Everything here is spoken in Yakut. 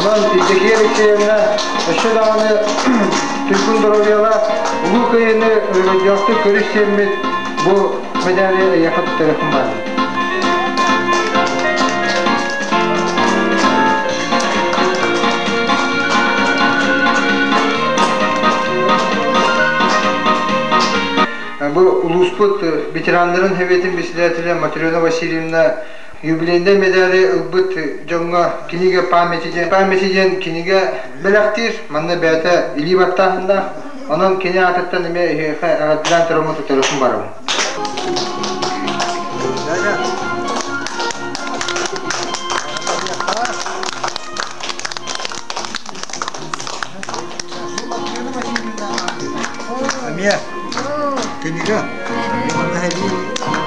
Онон Евдокия Алексеевна өссө даҕаны туйгун доруобуйалаах Улуу Кыайыыны өрөгөйдөөхтүк көрүс сиэммит бу мэдээли эйиэхэ туттарыахпын баҕарабын. Бу улууспут ветераннарын Сэбиэтин председателэ Матрена Васильевна юбилейнай медали ылбыт дьоҥҥо кинигэ памяти диэн памяти диэн кинигэ бэлэхтиир. Манна бэйэтэ илии баттааһыннаах. Онон кини аатыттан эмиэ эһиэхэ эҕэрдэлээн тураммын туттарыахпын барабын. Эмиэ кинигэ. Манна эбии.